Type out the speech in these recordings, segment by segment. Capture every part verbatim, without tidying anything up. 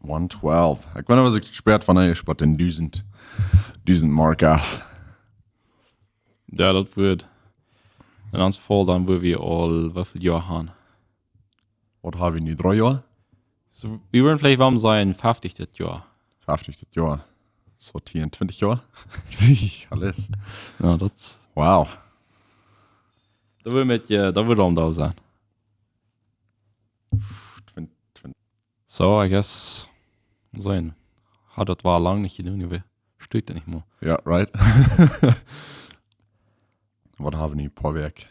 One twelve. Ekj weet nich, waut ekj späa von, ekj späa dän dusent, dusent Mark es. Jo, daut woat. En ons Faul dan, wua wie aul, woo väl Joa han? Waut ha wie nu, dree Joa? So, wie wudden veleicht wellen sajen, fefftich dit Joa. Fefftich dit Joa. So tieen, twintich Joa? Alles. Jo, daut. Wow. Daut woat met, jo, daut woat aul doa sennen. Twin-, twin- So, I guess, seenen. Haud daut aul lang nich jedonen, jo, wie studieren nich mea. Jo, right. Waut ha wie nu, poa Wäakj?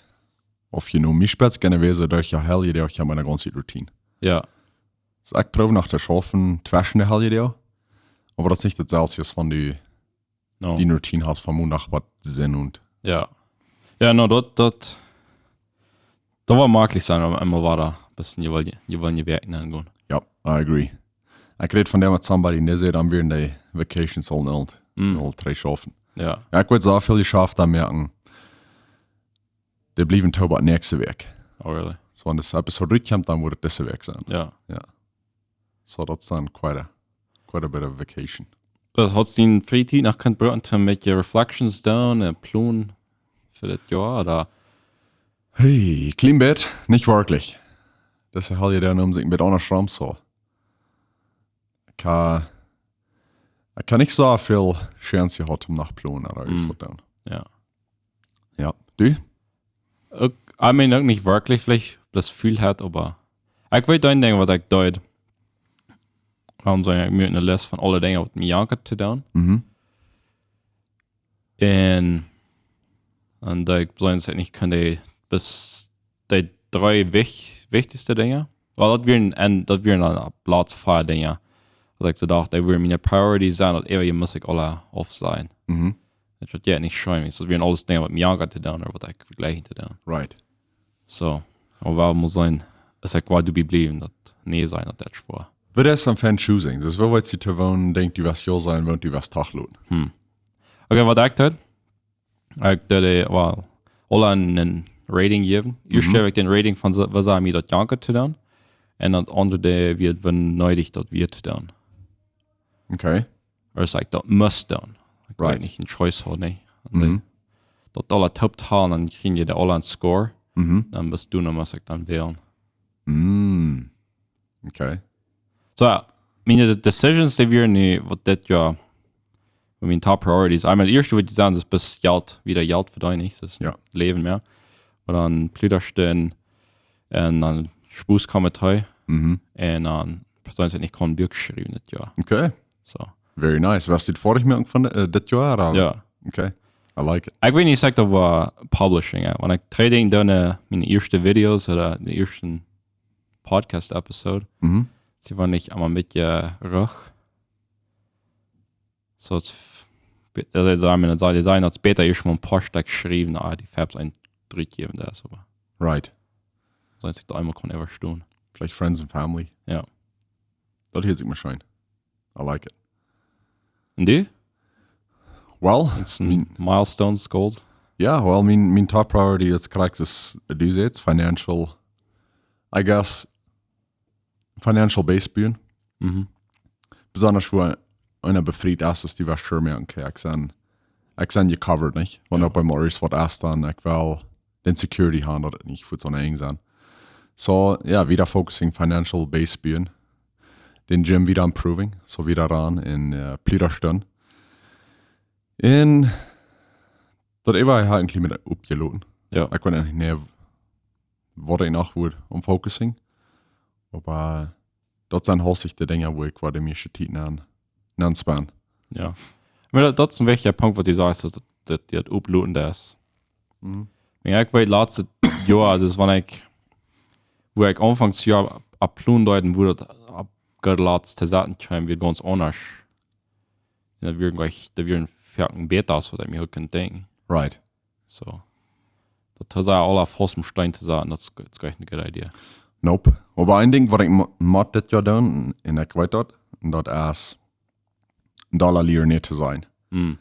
Of, you know, mie spetzt kjeene Wäse derch de Heljedoag, ekj ha miene gaunze Routine. Jo. So, ekj proow noch to schaufen tweschen de Heljedoag. Oba daut es nich daut selwje aus wan du No. Diene Routine hast von Mondach bat Sennowent. Jo. Jo, no, daut, daut, daut woat mäajlich sennen, om emol wada een bät, jie wellen, jie wellen jie Wäakj aungonen. Jo, I agree. Ekj räd von däm met somebody, un dee säd, dan wieren de Vacations aul nul. Mm. Aul dree schaufen. Jo. Jo, ekj wudd soo väl jeschauft aun moaken. Dee bliewen too bat näakjste Wäakj. Oh, really? So, wan dise Episode rutkjemt, dan woat et dise Wäakj sennen. Jo. Jo. So, daut es dan quite a, quite a bit of vacation. Daut haud dee Frietiet noch kunt brucken, om een bät reflections doonen, een Plon fa dit Joa, ooda? Hey, kjlien bät, nich werkjlich. Daut es halt je dan, om sikj een bät aundasch rom, so. Ekj ha, ekj ha nich soo väl Chance jehaut om noch plonen ooda Mm. soo to doonen. Jo. Jo. Du? Uk, I mean, uk nich werkjlich, veleicht bloos väl haud, oba ekj weet een Dinkj, waut ekj deed. Wuarom saul ekj, ekj moak eene List von aule Dinja, waut mie jankat to doonen. Mhm. Un, un daut ekj bloos nich kunn dee, bloos dee dree wich-, wichtichste Dinja. Well, daut wieren, un daut wieren dan opp Plauz vea Dinja. Waut ekj soo docht, daut wieren miene Priorities sennen, daut äwaje must ekj aule aufsajen. Mhm. Daut woat je nich scheen, daut wieren aules Dinja, waut mie jankat to doonen, ooda waut ekj vejlikjen to doonen. Right. So, oba wuarom saul, es ekj woa doabie bliewen, daut nä sajen, daut daut schwoa. Waut es dan von choosing? Daut es waut ekj to wonen denkj, du woascht jo sajen, wan du woascht toch loten. Hm. Okay, waut ekj deed? Ekj deed, eh, well, aule een Rating jäwen. Ieescht Mhm. jeef ekj dän Rating von, waut mie daut jankat to doonen. Un daut aundre deed, wia et, wan needich daut wia to doonen. Okay. Ooda es ekj daut must doonen. Ekj Right. weet nich, een choice haud, nä. Un Mhm. daut aule toop talen, dan kjrieech jie dee aule een score. Mhm. Dan best du, dan must ekj dan wälen. Mm. Okay. So, miene decisions, dee wieren nu, waut dit Joa, waut miene top priorities. Eemol daut ieeschte, waut jie sajen, es bloos Jelt, wada Jelt vedeenen, nich? Daut es Jo. Läwen mea. Oba dan Pludren un dan Spos komen to. Mhm. Un dan persoonlich nich kjennen Bieekja schriewen dit Joa. Okay. So. Very nice. Woascht du daut foadich moaken von, eh, dit Joa, ooda? Jo. Okay. I like it. Ekj weet nich, saj ekj daut wea publishing, jo. Wan ekj trading dan, eh, miene ieeschte Videos ooda de ieeschte Podcast-Episode, Mhm. see wan ekj emol een bät, eh, ruch. So, et es f-, be-, also, ekj saj, dan saj ekj, daut es bäta, ieescht mol een poa Stekj schriewen, ah, dee Fabs een Drieck jäwen, daut es oba. Right. Soo daut ekj daut eemol kaun äwastonen. Veleicht Friends and Family. Jo. Daut hieet sikj mie scheen. I like it. Un du? Well, Daut sent mien milestones, goals. Jo, well, mien, mien top priority es krakjt, es, du sajchst, financial, I guess, financial base buen. Mhm. Besonda wua eena befriet es, es dee wea sure moaken, okay, ekj sie, ekj sie jecovered, nich? Wan Jo. opp eemol irjent waut es, dan ekj well dän security haben, daut et nich woat soo enj sennen. So, jo, wada focusing financial base buen. Dän Gym wada improving, so wada aun un, eh, Pludren. Un daut äwaje ha ekj een kjlien bät oppjeloten. Jo. Ekj weet nich, nä, waut ekj noch wudd aun focusing. Oba daut sent hauptsächlich de Dinja, wua ekj woa de mieeschte Tiet aun, aun spend. Jo. Oba daut, daut es een wichtja Punkt, waut du sajchst, daut, daut, daut opploten es. Mhm. Jo, ekj weet, latst Joa, aulsoo wan ekj, wua ekj aunfangs Joa opp, opp Plon deed, wua daut opp goot latst to saten kjeem, wia gaunz aundasch. Un daut wia jlikj, daut wia een fucking bäta aus waut ekj mie haud kunt denkjen. Right. So. Daut es aula faust em Steen to saten, daut es, daut es jlikj eene goode Idee. Nope. Oba een Dinkj, waut ekj mo-, mott dit Joa doonen, un ekj weet daut, un daut es, Dolla lieren nä to sajen. Mm.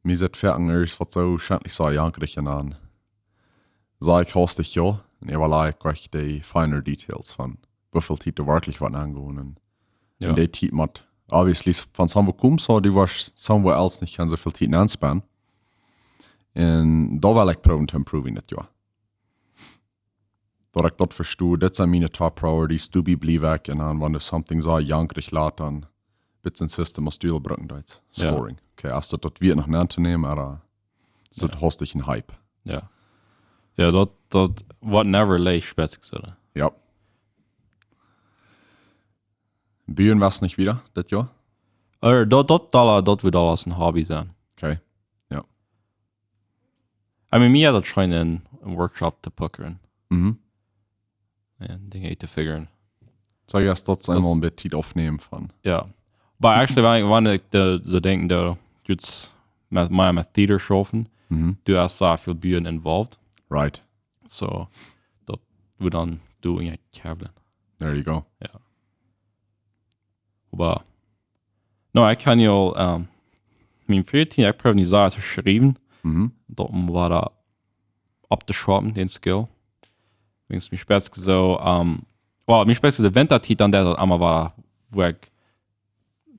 Mie es et foaken irjent waut soo schentlich soo jankrich aun. Saj ekj haustich jo, un äwalaj ekj jlikj de finer details von, woo väl Tiet doa werkjlich woat aungonen. Jo. En dee Tiet mott, obviously, von somewhere komen, so du woascht somewhere else nich kjennen soo väl Tiet nenspenden. Un doa well ekj proowen to improving dit Joa. Daut ekj daut vesto, dit sent miene top priorities, doabie bliew ekj, un dan, wan doa something soo jankrich lat, dan bit en System aus du aul brucken deist. Jo. Scoring. Okay, aus daut, daut wia noch nich to nämen, oba soo Jo. Haustich en Hype. Jo. Jo, daut, daut woat never leicht, spezich soo. Jo. Buen wia nich wada, dit Joa? Oba daut, daut, daut, daut woat aules een Hobby sennen. Okay. Jo. I mean, mie haud daut scheen een, een Workshop to puckren. Mhm. Un Dinja to figuren. So, yes, daut es Daut eemol een bät Tiet aufnämen von. Jo. But actually, wan, wan ekj de, soo denkj, de, jetzt met, met, met Theater schaufen, Mhm. du hast soo väl Buen involved. Right. So, daut woat dan du en je kjeblen. There you go. Jo. Oba, no, ekj kaun je aul, ähm, mien vieetieen, ekj proow nu soo to schriewen, Mhm. daut om wada opptoschaufen, dän Skill. Wiels mie spezich soo, ähm, well, mie spezich de Wintertiet, dan deed daut emma wada, wua ekj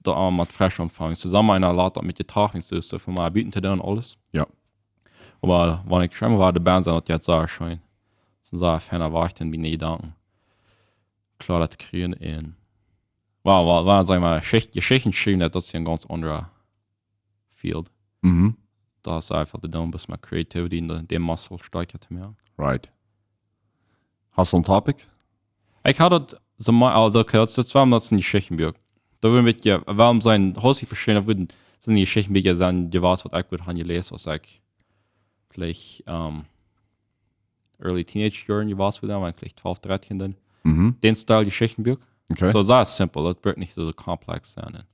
daut emma met fresch aunfangen. Soo, Somma en de Lat daut met je Tag, wiels du soo väl mea buten to doonen, aules. Jo. Oba wan ekj scheinboa wada de Band sie, daut jeit soo scheen. Daut es soo fein, wachten, mien Jedanken kloa to kjrieen un, well, well, well, saj mau, Jeschicht-, Jeschichten schriewen, daut, daut es een gaunz aundret Field. Mhm. Daut es eefach de Ding, bloos met Creativity un de, de Muscle stoakja to moaken. Right. Hast du een Topic? Ekj haud daut soo mau, aul daut, daut, daut wia daut een Jeschichtenbuak. Doa wudden wie, jo, wuarom sent, haud ekj vestonen, daut wudden, sent Jeschichtenbieekja sent, dee waut, waut ekj wudd han jeläsen, aus ekj veleicht, ähm, early teenage Joaren jewast wia, wan ekj veleicht twalf, dartieen dan. Mhm. Dän Style Jeschichtenbuak. Okay. So, daut es simpel, daut woat nich soo komplex sennen.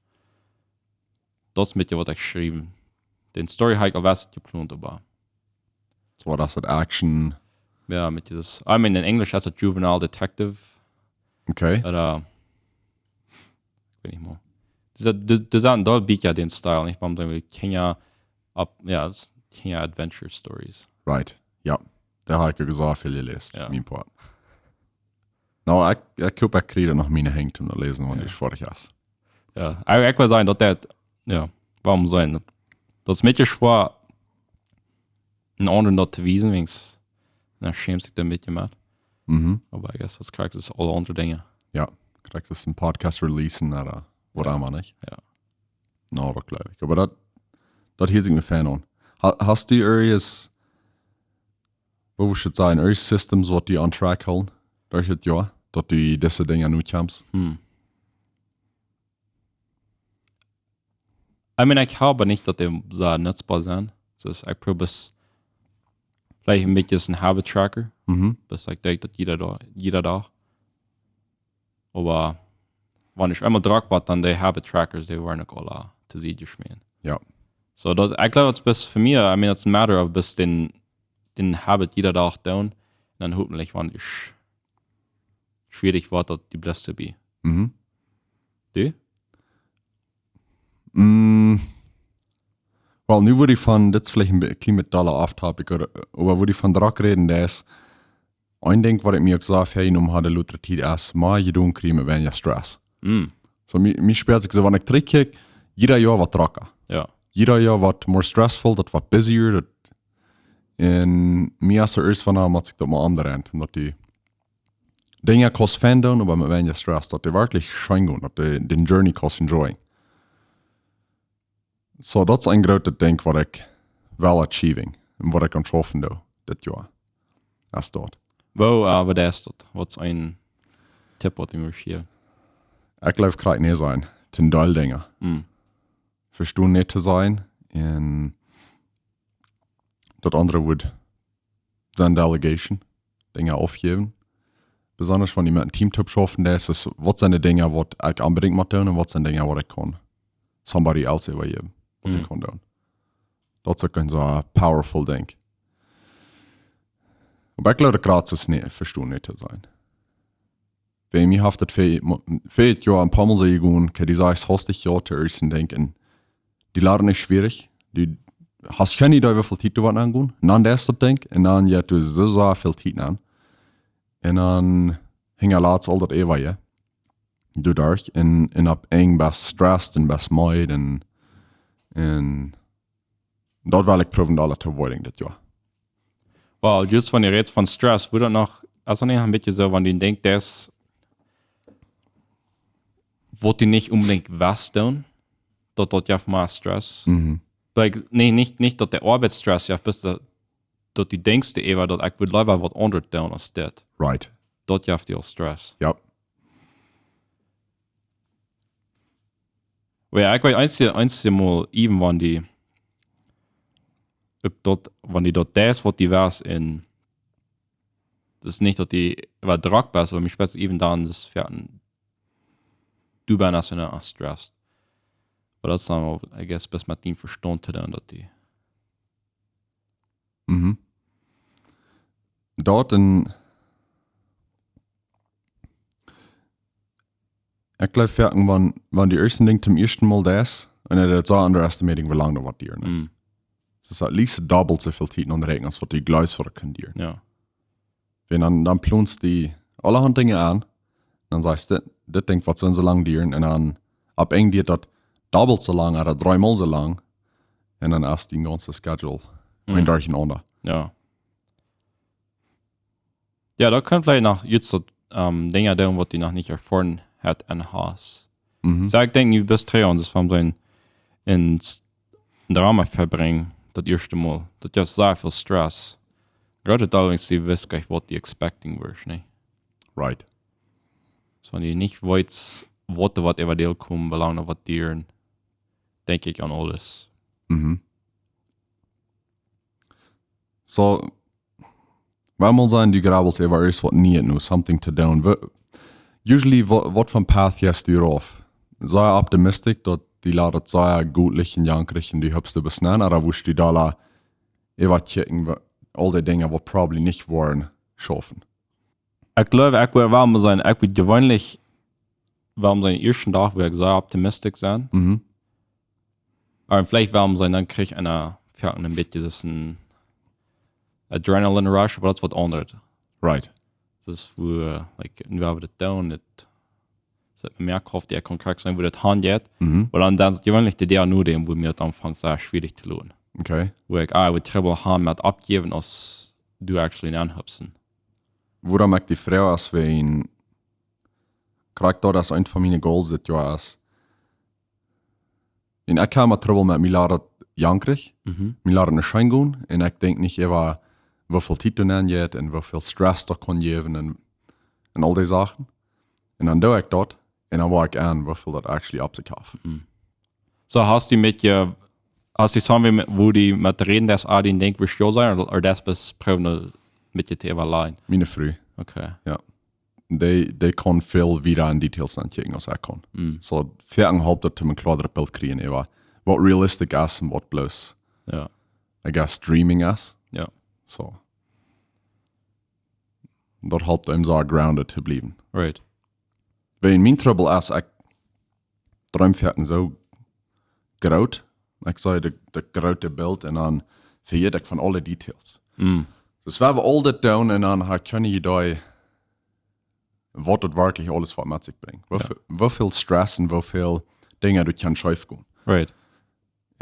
Daut es met je waut ekj schriew. Dän Story haud ekj aul waut jeplont, oba. So, waut es daut, Action? Jo, met dit, I mean, en Enjlisch es daut Juvenile Detective. Okay. Oba, ekj weet nich mea. Daut, daut, daut sent doll Bieekja dän Style, nich? Wuarom sent wie Kjinja opp, jo, daut es Kjinja Adventure Stories. Right, jo. Doa haud ekj uk soo väl jeläst, Jo. mien Poat. No, ekj, ekj hop, ekj kjrie noch miene Henj om to läsen, wan Jo. dee foadich es. Jo, ekj, ekj well sajen, daut daut, jo, wuarom sajen, daut, daut es met je schwoa, een aundren daut to wiesen, wiels, dan schämt sikj daut een bät met. Mhm. Oba I guess daut kjrichst du aul aundre Dinja. Jo, kjrichst du een Podcast releasen, oda waut Jo. emma, nich? Jo. No, daut jleew ekj. Oba daut, daut hieet sikj mie fein aun. Ha-, hast du irjent, waut wudd ekj sajen, irjent Systems, waut die on track hoolen derch daut Joa, daut du dise Dinja nu kjemst? Hm. I mean, ekj hab nich daut dee soo nutzboa sent. Daut es, ekj proow bloos veleicht een bät een Habit Tracker. Mhm. Bloos ekj denkj daut jieda Dach, jieda Dach. Oba wan ekj eemol drock woa, dan dee Habit Trackers, dee woaren uk aula to Sied jeschmäten. Jo. So, daut, ekj jleew, daut es bloos fa mie, I mean, it's a matter of bloos dän, dän Habit jieda Dach doonen. Un dan hopentlich, wan ekj schwierich woat, daut dee blift doabie. Mhm. Du? Mm. Well, nu wudd ekj von, dit es veleicht een be-, kjlien bät dolla off topic, oba, oba wudd ekj von drock räden, daut es, een Dinkj, waut ekj mie uk soo väajenomen haud, de latste Tiet es, mea jedonen kjrieen met weinja Stress. Mm. So, mie, mie spieet sikj soo, wan ekj trigjkjikj, jieda Joa woat drocka. Jo. Jieda Joa woat more stressful, daut woat busier, daut, un mie es ieescht von, mott sikj daut mol aundren, daut dee Dinja kaust fein doonen, oba met weinja Stress, daut dee werkjlich scheen gonen, daut dee dän Journey kaust enjoyen. So, daut es een grootet Dinkj, waut ekj well achieving un waut ekj aun schaufen doo dit Joa. Es daut. Woo, äh, waut es daut? Waut es een Tipp, waut du mie wurscht jäwen? Ekj jleew, krakjt nä sajen, to Deelen Dinja. Mm. Vestonen nä to sajen, un daut aundre wudd sennen Delegation, Dinja aufjäwen. Besonda wan du met een Team toop schaufst, daut es, waut sent de Dinja, waut ekj onbedinjt mott doonen, un waut sent Dinja, waut ekj kaun somebody else äwajäwen, waut ekj Mm. kaun doonen. Daut es uk een soo powerful Dinkj. Oba ekj jleew, de Kjratztste es nä, vestonen nä to sajen. Wan mie haft daut fa, fa Joaren een poa Mol soo jegonen, okay, du sajchst hastich jo to irjent een Dinkj un dee lat nich schwierich. Du hast kjeen Idee, woo väl Tiet du woascht aungonen. Un dan deist daut Dinkj, un dan jeit doa soo, soo väl Tiet aun. Un dan hinjalatst aul daut äwaje. doaderch un, un opp Enj best stressed un best meed un, un daut well ekj proowen aula to avoiden dit Joa. Well, just wan du rätst von stress, wudd daut noch, es daut nich een bät soo, wan du denkjst, daut waut du nich onbedinjt west doonen, daut daut jeft mea stress. Mhm. Like, nä, nich, nich daut de Oabeit stress jeft, bloos daut, daut du denkjst doaräwa, daut ekj wudd leewa waut aundret doonen aus dit. Right. Daut jeft die aul stress. Jo. Oba jo, ekj weet, eent, eent mol even wan du, uk daut, wan du daut deist waut du west un, daut es nich daut du waut drock best, oba mie spetz even dan, daut es fa een, du best dan stressed. Oba daut es dan, I guess, best met dien Vestaunt to doonen, daut du Mhm. Daut un ekj jleew foaken, wan, wan du ieescht een Dinkj toom ieeschten Mol deist, un daut es soo underestimating, woo lang daut woat dieren. Mm. Daut es at least dobbelt soo väl Tiet aunräakjnen aus waut du jleefst waut daut kaun dieren. Jo. Wan dan, dan plonst du aulahaunt Dinja aun, dan sajchst du, dit, dit Dinkj woat soo un soo lang dieren, un dan opp Enj diert daut dobbelt soo lang, ooda dree Mol soo lang, un dan es dien gaunzet Schedule Mm. een Dach aunda. Jo. Jo, daut kaun veleicht noch just daut, ähm, Dinja doonen, waut du noch nich erfoaren hast un hast. Mhm. Soo, ekj denkj, nu best du aun, daut wie soo een, een s-, een Drama vebrinjen, daut ieeschte Mol. Daut jeft sea väl stress. Groote Deel, du weetst nich waut du expecting woascht, nä? Right. Soo, wan du nich weetst, waut doa woat äwa die komen, woo lang daut woat dieren, denkj ekj aun aules. Mhm. Soo, wan mol sent du jrod äwa irjent waut Nieet nu, something to doonen. Wa-, usually, wa-, waut fa een path jeist du rauf? Soo optimistisch, daut die lat daut soo goot lichten, jankrichten, du hast du besnaden, ooda wurscht du doa äwa kjikjen, wa-, aul dee Dinja waut probably nich woaren schaufen? Ekj jleew, ekj wudd, wudd sennen, ekj wudd jeweenlich, wudd sennen, ieeschten Dach wudd ekj sea optimistisch sennen. Mhm. Oba veleicht wudd sennen, dan kjrie ekj een, äh, foaken een bät soo een adrenaline rush, oba daut es waut aundret. Right. Daut es woo, äh, like, nu woa wie daut doonen, daut es mea Krauft, dee ekj kaun kjrieen, woo daut han jeit. Mhm. Oba dan, dan jeweenlich de Deel no däm, woo mie daut aunfangt sea schwierig to loten. Okay. Woo ekj, ah, ekj wudd Trubbel han met oppjäwen, aus du actually aunhopsen. Wuarom ekj die froag, es wan, krakjt daut es eent von miene goals dit Joa es. Un ekj hab mau Trubbel met mie lat daut jankrich, Mhm. mie lat daut nich scheen gonen, un ekj denkj nich äwa woo väl Tiet doa nenn jeit un woo väl stress daut kaun jäwen un, un aul dee Sachen. Un dan doo ekj daut, un dan woa ekj aun woo väl daut actually opp sikj haft. Soo, hast du met je, hast du soo met, woo du met räden deist, ah, dee denkjt, woo schwind sennen, ooda, ooda daut es proowen een bät to äwalajen? Miene Fru. Okay. Dee, dee kaun väl wieda en Details ankjikjen aus ekj kaun. Mm. Soo, foaken halpt daut, om een kloaret Bilt kjrieen äwa waut realistisch es un waut bloos, Jo. I guess, dreaming es. Jo. Soo. Daut halpt eenem soo grounded to bliewen. Right. Wan mien Trubbel es, ekj dreem foaken soo groot. Ekj see daut, daut groote Bilt un dan vejät ekj von aule Details. Mm. Daut wie aul daut doonen un dan ha ekj kjeene Idee, waut daut werkjlich aules waut met sikj brinjt. Woo Jo. väl, woo väl stress un woo väl Dinja daut kaun scheef gonen. Right.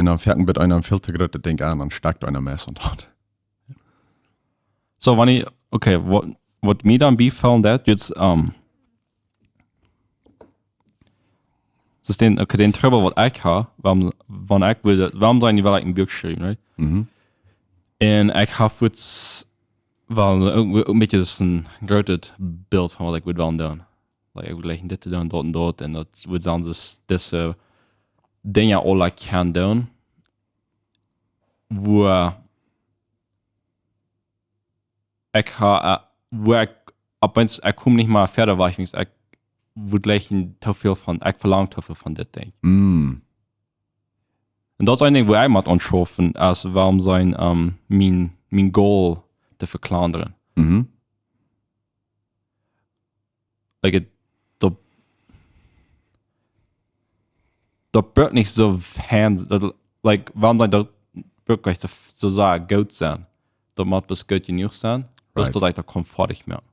Un dan foaken bit eena een väl to grootet Dinkj aun, dan stakjt eena meist aun daut. Soo, wan ekj, okay, waut, waut mie dan biefelt, daut es, ähm, daut es dän, okay, dän Trubbel waut ekj hab, wuarom, wan ekj wull, wuarom sent dee, well ekj een Buak schriewen, right? Mhm. Un ekj hab fuaz, well, uk, uk een bät een grootet Bilt von waut ekj wudd wellen doonen. Like, ekj wudd jlikjen dit to doonen, daut un daut, un daut wudd dan dus dise Dinja aula kjennen doonen, woo ekj ha, äh, woo ekj, opp eemol, ekj kom nich mea wieda, wiels ekj, ekj wudd jlikjen to väl von, ekj velang to väl von dit Dinkj. Mm. Un daut es een Dinkj, woo ekj mott aun schaufen, es wuarom sent, ähm, mien, mien goal to vekjlandren. Mhm. Like, it, daut, daut brukt nich soo fein, daut, like, wuarom daut, daut brukt nich soo, soo sea goot sennen. Daut mott bloos goot jenuach sennen, bloos Right. daut ekj daut kaun foadich moaken.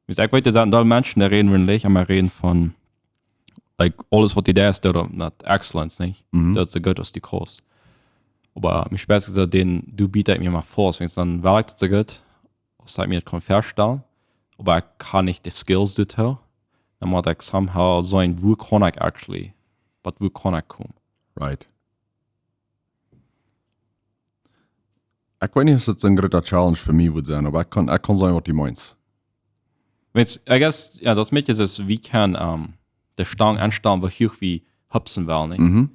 Wiels ekj weet, doa sent doll Menschen, dee räden, wua ekj emma räd von, like, aules waut du deist, daut met excellence, nich? Mhm. Daut es soo goot aus du kaust. Oba mie spieet soo dän, du bietst mie mau väa, wiels dan well ekj daut soo goot aus ekj mie daut kaun väastalen, oba ekj hab nich de skills doatoo. Dan mott ekj somehow seenen, wua kaun ekj actually, but wua kaun ekj komen? Right. Ekj weet nich, aus daut soon groota challenge fa mie wudd sennen, oba ekj kaun, ekj kaun seenen, waut du meenst. Wiels, I guess, jo, daut es een bät soo, wie kjennen, ähm, de Stang aunstalen, woo huach wie hupsen wellen, nich? Mhm.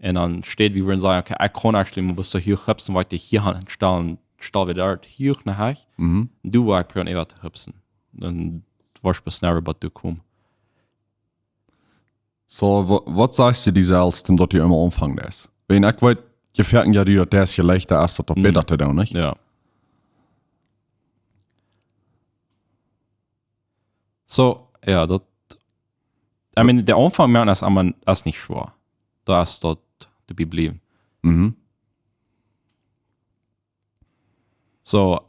Un dan steit, wie wudden sajen, okay, ekj kaun actually mau bat soo huach hupsen, waut ekj hia aunstalen, stal wie doa huach no hia. Mhm. Du woascht proberen, äwa to hupsen. Dan woascht bat never bat du komen. So, wa-, waut sajchst du die selfst, om daut du emma aunfangen deist? Wan ekj weet, je väa Joa du daut deist, je leichta es daut, daut Mhm. bäta to doonen, nich? Jo. So, jo, daut, I mean, de Aunfank moaken es emma, es nich schwoa. Daut es daut, de Bibel. Mhm. So,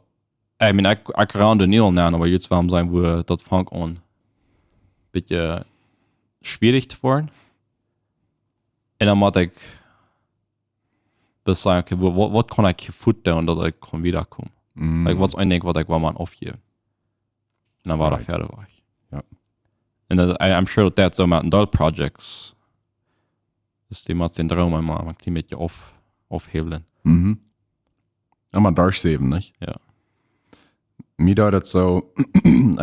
I mean, ekj, ekj raun doa nu aul nenn, oba jrod wull ekj sajen, wua daut fangt aun, bät schwierich to woaren. Un dan mott ekj bloos sajen, okay, wa-, wa-, waut kaun ekj hia doonen, daut ekj kaun wieda komen? Mhm. Like, waut es een Dinkj, waut ekj woa motten oppjäwen? Un dan woa ekj Right. wieda wajch. Jo. Un daut, I, I'm sure daut daut soo met een Deel Projects, daut du motst dän Droom emol een kjlien bät opp-, oppheewlen. Mhm. Jo, mau derchsäwen, nich? Jo. Mie deed daut soo,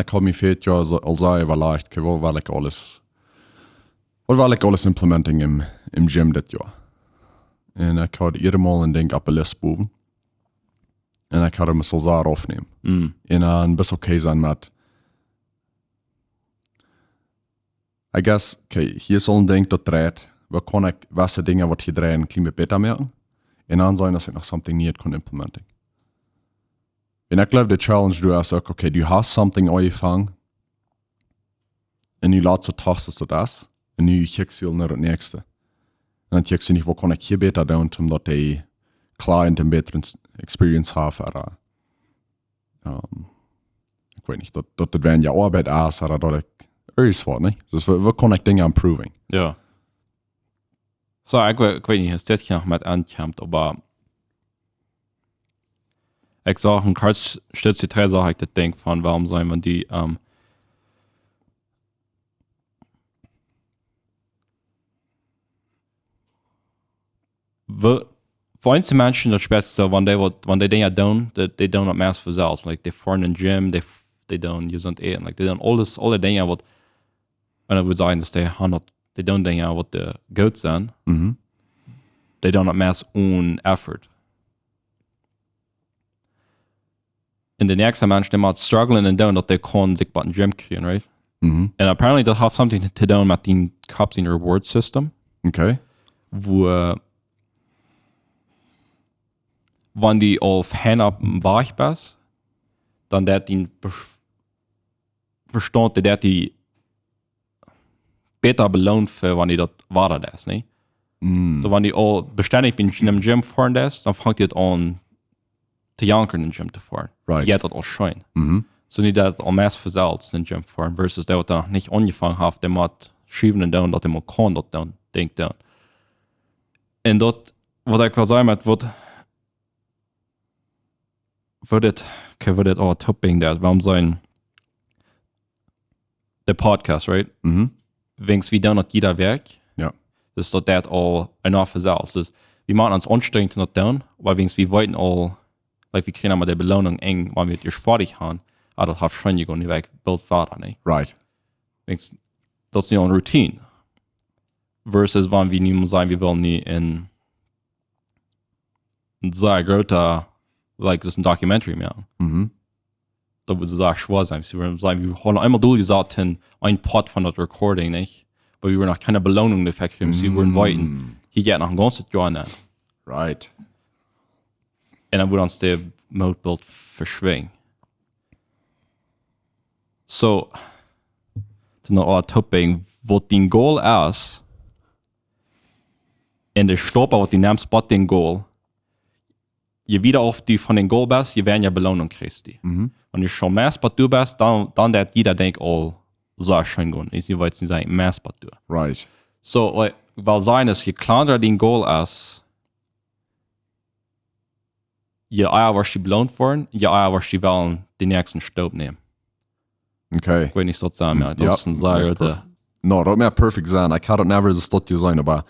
ekj haud mie väa Joa soo, aul soo äwalajcht, okay, waut well ekj aules, waut well ekj aules implementing em, em Gym dit Joa? Un ekj haud jiedet Mol een Dinkj opp de List bowen. Un ekj haud mie selfst aufnämen. Mm. Un dan best okay sennen met, I guess, okay, hia es een Dinkj daut dreit, wua kaun ekj jewesse Dinja waut hia dreien een kjlien bät bäta moaken? Un dan seenen, daut ekj noch something Nieet kaun implementing. Un ekj jleew, de challenge doa es uk, okay, du hast something aunjefongen, un nu latst du daut, daut es, un nu kjikjst du no daut näakjste. Un dan kjikjst du nich, waut kaun ekj hia bäta doonen, om daut de client eene bätre s-, experience haft, ooda, ähm, ekj weet nich, daut, daut daut weinja Oabeit es, ooda daut ekj irjent waut, nich? Dus waut, waut kaun ekj Dinja improving? Jo. So, ekj we-, ekj weet nich, aus dit hia noch met aunkjemt, oba ekj sach een kort Stootje trigj, sach ekj daut Dinkj von, wuarom sent wie, ähm, we-, fa eenje Menschen daut spieet soo, wan dee waut, wan dee Dinja doonen, dee, dee doonen daut meist von selfst. Like, dee foaren em Gym, dee, dee doonen jesunt äten. Like, dee doonen aules, aule Dinja waut, un ekj wudd sajen, daut dee han daut, dee doonen Dinja waut, äh, goot sent. Mhm. Dee doonen daut meist onen effort. Un de näakjste Mensch, dee mott strugglen un doonen, daut dee kaun sikj bie een Gym kjrieen, right? Mhm. And apparently daut haft something to doonen met dän Kopp sien reward system. Okay. Wua, wan du aul fein oppem Wajch best, dan deit dien Be-, Vestaunt, dee deit die bäta beloonen fa wan du daut wada deist, nä? Mm. So, wan du aul bestendich bie een Gym foaren deist, dan fangt daut aun to jankren, em Gym to foaren. Right. Dee jeit daut aul scheen. Mhm. So, nu deit daut aul meist von selfst em Gym foaren, versus dee waut doa noch nich aunjefongen haft, dee mott schuwen un doonen, daut dee mol kaun daut doonen, Dinkj doonen. Un daut, waut ekj well sajen met, waut, wudd daut, okay, wudd daut aul topping daut, wuarom sent de Podcast, right? Mhm. Wiels wie doonen daut jieda Wäakj. Jo. Dus daut deit aul enough von selfst. Dus wie motten ons aunstrenjen daut to doonen, oba wiels wie weeten aul, like, wie kjrieen emma de Beloonunk enj, wan wie daut ieescht foadich han, ah, daut haft scheen jegonen, nu well ekj boolt wieda, nä? Right. Wiels, daut es nu aul eene Routine. Versus wan wie nu mol sajen, wie wellen nu een, een sea groota, like, daut es een Documentary, jo. Mhm. Daut wudd sea schwoa sennen. See, wie wudden sajen, wie haben eemol doa jeseeten, een Poat von daut Recording, nä? Oba wie haben noch kjeene Beloonunk doafäa jekjräajen. See, wie wudden Mm. weeten, hia jeit noch een gaunzet Joa aun. Right. Un dan wudd ons de Moot boolt veschwinjen. So, to noch aul topping, waut dien Goal es, un de Stap waut du nemst bie dien Goal, je wieda auf du von dän Goal best, je weinja Beloonunk kjrichst du. Mhm. Wan du schon meist bat du best, dan, dan deit jieda Dinkj aul sea scheen gonen. Ekj weet nich, meist bat du. Right. So, like, well, sennen es, je kjlanda dien Goal es, je ea woascht du beloont woaren, je ea woascht du wellen dän näakjsten Step nämen. Okay. Ekj weet nich, daut soo, jo, daut es een sea groota. No, daut mea perfect sennen. Ekj haud daut never soo jeseenen, oba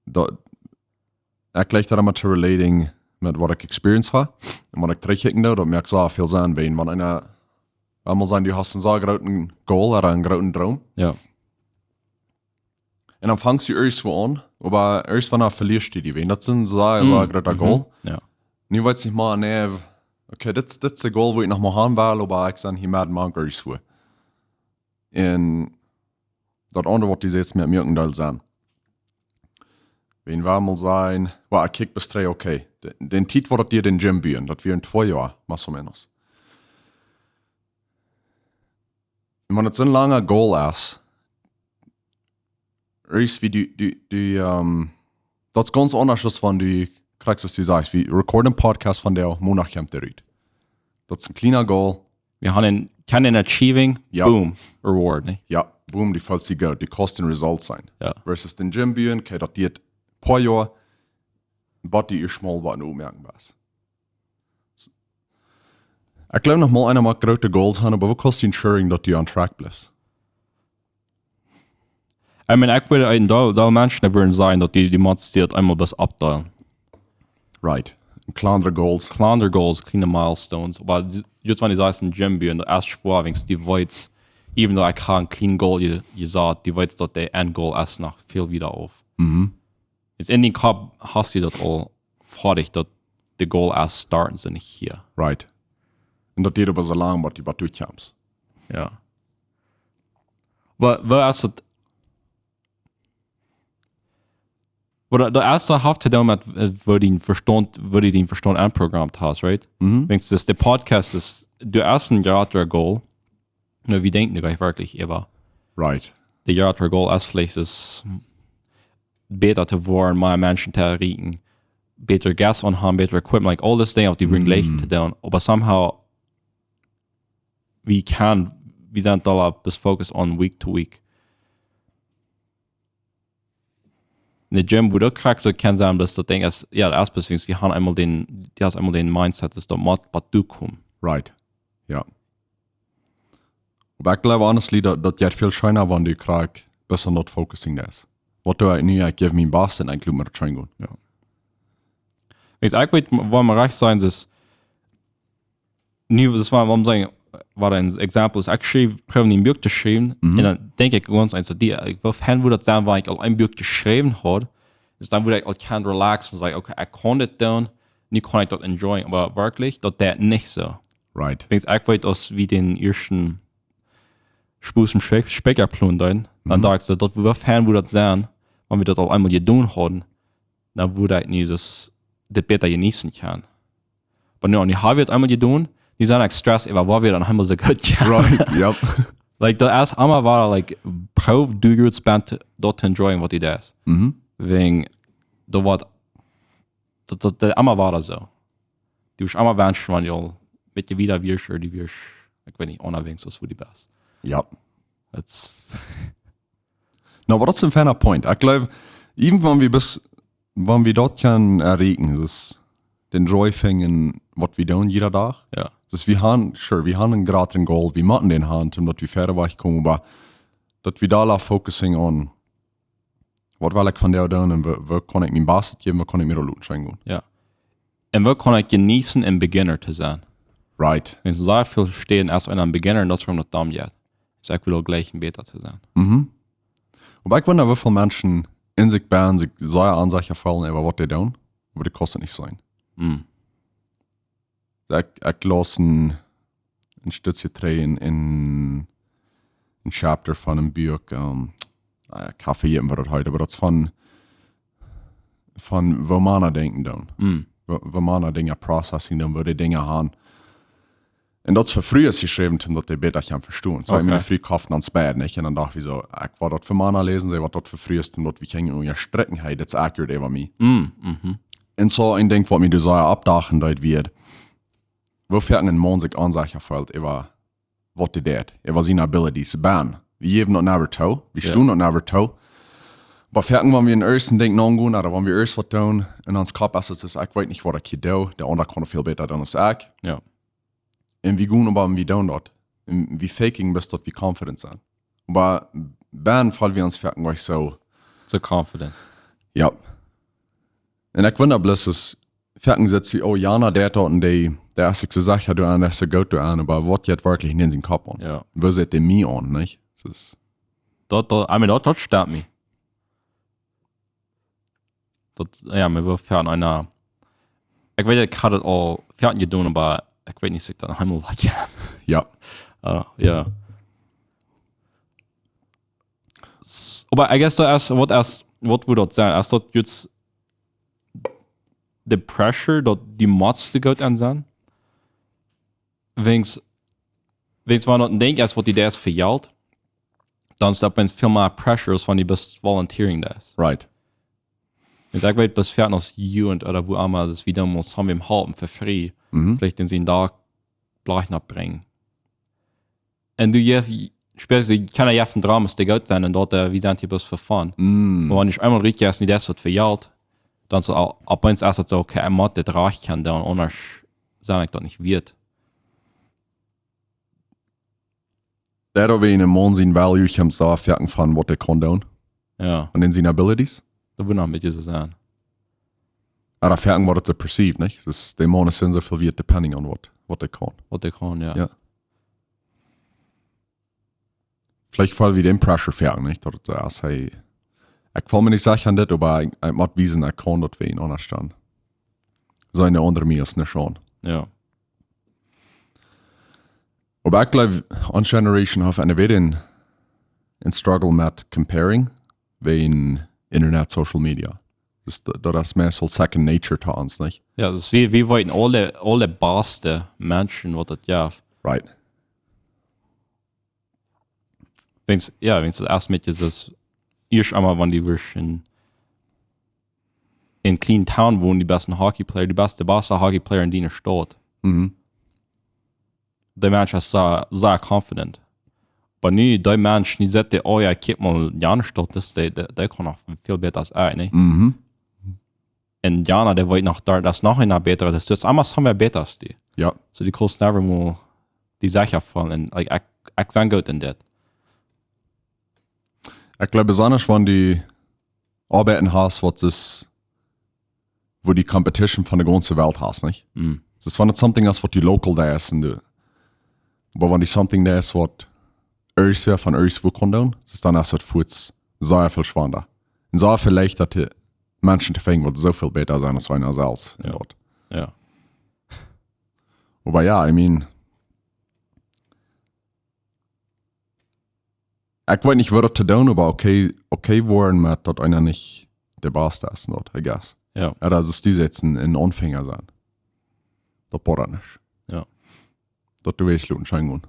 daut, ekj jleich daut emma to relating met waut ekj experience haud un waut ekj trigjkjikjen doo, daut moakt soo väl Senn, wan, wan eena, wan mol sennen, du hast een soo grooten Goal ooda een grooten Droom. Jo. Un dan fangst du ieescht wua aun, oba ieescht wan du veliest, die, wan daut es een soo, soo groota Goal. Jo. Nu weetst nich mea, nä, okay, dit, dit es de Goal, wua ekj noch mol han well, oba ekj sie hia met mank ieescht wua. Un daut aundre, waut du sajchst, met mea een Deel sennen. Wan wie mol sennen, well, ekj kjikj bie dree, okay. De, dän Tiet, waut daut die dän Gym buen, daut wia twee Joa, más o menos. Un wan daut soon langa Goal es, ieescht wua du, du, du, ähm, daut es gaunz aundasch aus wan du kjrichst, aus du sajchst, wie recorden Podcast vondoag, Mondach kjemt dee rut. Daut es een kjliena Goal. Wie haben een, kjennen een achieving, jo, boom, reward, nä? Jo, boom, du feelst die goot, du kaust dän Result seenen. Jo. Versus dän Gym buen, okay, daut diet een poa Joa, bat du ieescht mol waut oppmoakjen best. Ekj jleew noch mol, eena mott groote Goals han, oba woo kaust du ensuring, daut du on track blifst? I mean, ekj wudd een Deel, Deel Menschen, dee wudden sajen, daut du, du motst die daut eemol bloos oppdeelen. Right. Kjlandre Goals. Kjlandre Goals, kjliene Milestones. Oba just wan du sajchst, een Gym buen, daut es schwoa, wan du weetst, even though ekj hab een kjlienen Goal je-, jesat, du weetst, daut de End Goal es noch väl wieda auf. Mhm. Daut en dän Kopp hast du daut aul foadich, daut de Goal es starten, soo nich hia. Right. Un daut diet oba soo lang, bat du, bat du kjemst. Jo. Oba, oba es daut, oba daut, daut ieeschte haft to doonen met, äh, woo dien Vestaunt, woo du dien Vestaunt enprogrammt hast, right? Mhm. Wan du de Podcast es, du hast een jratra Goal, nu, wie denkjen doa werkjlich äwa? Right. De jratra Goal es veleicht es bäta to woaren, mea Menschen to erreichen, bäta Guests auntohoolen, bäta Equipment, like, aul dise Dinja, waut du wudden jleichen to doonen. Oba somehow, wie kjennen, wie sent doa bloos focused on week to week. En de Gym, wua du kjrichst, soo kaun sennen, daut daut Dinkj es, jo, daut es bloos, wie haben eemol dän, du hast eemol dän Mindset, daut daut mott, waut du kommst. Right. Jo. Oba ekj jleew, honestly, daut, daut jeit väl scheena, wan du krakjt best aun daut focusing es. Waut du nu, ekj jäw mien Best un ekj lot mie daut scheen gonen. Jo. Wan ekj weet, wua mie rajcht sennen, es, nu, daut wia, wuarom sajen, wia een Example, es, ekj schriew, proow een Buak to schriewen, mhm, un dan denkj ekj gaunz eefach, die, ekj wull feelen, woo daut sennen, wan ekj aul een Buak jeschräwen haud, es dan wudd ekj aul kjennen relaxen un sajen, okay, ekj kaun dit doonen, nu kaun ekj daut enjoyen, oba werkjlich, daut deit nich soo. Right. Wan ekj weet, aus wie dän ieeschten Spus un Spek-, Spekja plon deeden, dan, mhm, docht ekj soo, daut wia fein, woo daut sennen, wan wie daut aul eemol jedonen hauden, dan wudd ekj nu daut, dit bäta jeneeten kjennen. Oba nu, nu hab wie daut eemol jedonen, nu sie ekj stressed, oba woo wie daut eemol soo goot kjennen. Right, yep. Like, daut es emma wada, like, proow, do your best, daut to enjoyen, waut du deist. Mhm. Wan, daut woat daut, daut, daut emma wada soo. Du woascht emma wenschen, wan du aul een bät wieda wieescht, ooda du wieescht, ekj weet nich, onafhängich aus wua du best. Jo. Daut es no, oba daut es een feina Point. Ekj jleew, even wan wie bes-, wan wie daut kjennen erreichen, daut es dän Joy finjen, waut wie doonen, jieda Dach. Jo. Daut wie haben, sure, wie haben een jratren Goal, wie motten dän haben, om daut wie wieda wajch komen, oba daut wie doa focusing on waut well ekj vondoag doonen un woo, woo kaun ekj mien Best jäwen, woo kaun ekj mie doa loten scheen gonen? Jo. Un woo kaun ekj jeneeten, een beginner to sennen? Right. Wan soo sea väl steit aus een beginner un daut es wuarom daut dan jeit. Daut ekj well uk jleichen bäta to sennen. Mhm. Oba ekj wunda, woo väl Menschen en sikj bennen, sikj sea onsecha feelen äwa waut dee doonen, oba dee kaust daut nich seenen. Mhm. Ekj, ekj laus een, een Stootje trigj een, een, een Chapter von een Buak, ähm, ah, ekj hab vejäten, waut daut heet, oba daut es von, von woo Mana denkjen doonen. Mm. Woo, woo Mana Dinja processing doonen, woo dee Dinja haben. Un daut es fa Frues jeschräwen, om daut dee bäta kjennen vestonen. Soo, ekj meen, Fru kofft ons beid, nich? Un dan docht wie soo, ekj woa daut fa Mana läsen, see woat daut fa Frues, om daut wie kjennen unjastrekjen, hey, dit es accurate äwa mie. Un soo, een Dinkj, waut mie doa sea oppdachen deed, wia, woo foaken een Maun sikj onsecha feelt äwa waut hee deit, äwa siene abilities. Wie jäwen daut never too, wie stonen daut never too. Oba foaken, wan wie een ieeschten Dinkj aungonen, ooda wan wie ieescht waut doonen, en ons Kopp es et, es, ekj weet nich, waut ekj hia doo, de aundra kaun väl bäta doonen aus ekj. Un wie gonen oba, wie doonen daut. Un wie faken, bat daut wie confident sent. Oba bennen feelen wie ons foaken nich soo. Soo confident. Jo. Un ekj wunda bloos, es, foaken sitt see, oh, jana deit daut un dee, dee es sikj soo secha doaraun, dee es soo goot doaraun, oba waut jeit werkjlich en sienen Kopp aun? Jo. Woo sitt dee mie aun, nich? Daut es daut, daut, I mean, daut, daut stiemt mie. Daut, jo, mie wia foaken eena, ekj weet, ekj haud et aul foaken jedonen, oba ekj weet nich, aus ekj daut eemol waut, jo. Jo. Äh, jo. S-, oba I guess daut es, waut es, waut wudd daut sennen? Es daut jrod de pressure, daut dee motst doa goot aun sennen? Wiels, wiels wan daut een Dinkj es, waut dee es fa Jelt, dan es daut opp eemol väl mea pressure, aus wan dee bloos volunteering deed. Right. Un ekj weet, bloos foaken aus Jugend ooda woo emma, daut wie dan mol soo wäm halpen fa free. Mhm. Veleicht en sienen Dach Blech nopp brinjen. Un du jeft, spieescht, dee kjennen jeft een Drama, es dee goot sennen, un daut, äh, wie sent hia bloos fa fun. Mm. Oba wan du eemol rutjeist, nich daut fa Jelt, dan es aul, opp eemol es et soo, okay, ekj mott dit rajcht kjennen doonen, aundasch sie ekj daut nich wieet. Daut es woo een Maun sien value kjemt soo foaken von waut hee kaun doonen. Jo. Un en siene abilities. Daut wudd noch een bät soo sennen. Ooda foaken woat et soo perceived, nich? Dus de Maun es soo väl wieet depending on waut, waut hee kaun. Waut hee kaun, jo. Jo. Veleicht feel wie dän pressure foaken, nich? Daut et soo es, hey, ekj feel mie nich secha aun dit, oba ekj, ekj mott wiesen, ekj kaun daut wäajen aundasch dan. Soo een aundra mie es nich aun. Jo. Oba ekj jleew, onse generation haft een bät een, een struggle met comparing, wäajen Internet, Social Media. Dus d-, daut es mea soo second nature to ons, nich? Jo, dus wie, wie weeten aule, aule baste Menschen, waut daut jeft. Right. Wiels, jo, wiels daut ieescht met je, daut ieescht eemol, wan du wieescht en, en clean town wonen, du best een hockey player, du best de baste hockey player en diene Staut. Mhm. De Mensch es soo, soo confident. Oba nu, de Mensch, nu sitt dee, oh jo, kjikj mol, jana Staut, daut es, dee, dee, dee kaun noch väl bäta aus ekj, nä? Mhm. Un jana, dee weet noch doa, daut es noch eena bäta, daut es, daut es aulemol bäta aus dee. Jo. Soo, du kaust never mol dee secha feelen, un, like, ekj, ekj sie goot en dit. Ekj jleew, besonda wan du Oabeiten hast, waut es, wua du Competition von de gaunze Welt hast, nich? Mm. Daut es, wan et something es, waut du local deist, un du, oba wan du something deist, waut irjentwäa von irjentwua kaun doonen, daut es dan, es et fuaz sea väl schwanda. Un sea väl leichta, de Menschen to finjen, waut soo väl bäta sent aus eena selfst. Jo. Daut. Jo. Oba jo, I mean, ekj weet nich, waut daut to doonen, oba okay, okay woaren met daut eena nich de baste es, daut, I guess. Jo. Ooda daut du sitst en, en Aunfänja sennen. Daut bodat nich. Jo. Daut du weetst, loten scheen gonen.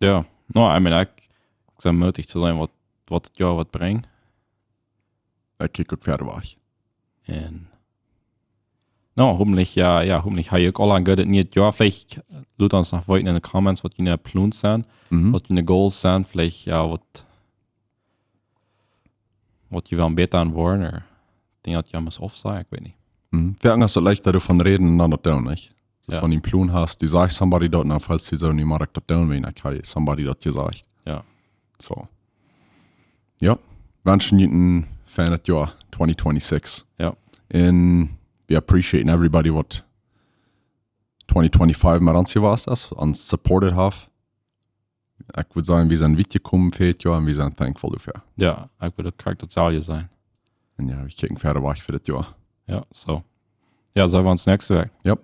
Jo. No, I mean, ekj, ekj sie mootich to seenen, waut, waut daut Joa woat brinjen. Ekj kjikj uk wieda wajch. Un, no, hopentlich, jo, jo, hopentlich hab jie uk aula een goodet nieet Joa. Veleicht lot ons noch weeten en de Comments, waut june Plons sent, mhm, waut june Goals sent, veleicht, jo, waut, waut jie wellen bäta aun woaren, ooda Dinja, waut jie mott aufsajen, ekj weet nich. Mhm. Foaken es et leichta, doavon räden un dan daut doonen, nich? Daut, jo, wan du een Plon hast, du sajchst somebody daut, dan feelst du soo, nu mott ekj daut doonen, wiels ekj hab somebody daut jesajcht. Jo. Soo. Jo. Wenschen junt een feinet Joa twenty twenty-six. Jo. Un we appreciate everybody waut twenty twenty-five met ons jewast es, ons supported haft. Ekj wudd sajen, wie sent wiet jekomen fa dit Joa un wie sent thankful doafäa. Jo, ekj wudd uk krakjt daut selwje sajen. Un jo, wie kjikjen wieda wajch fa dit Joa. Jo, soo. Jo, seenen wie ons näakjste Wäakj. Jo.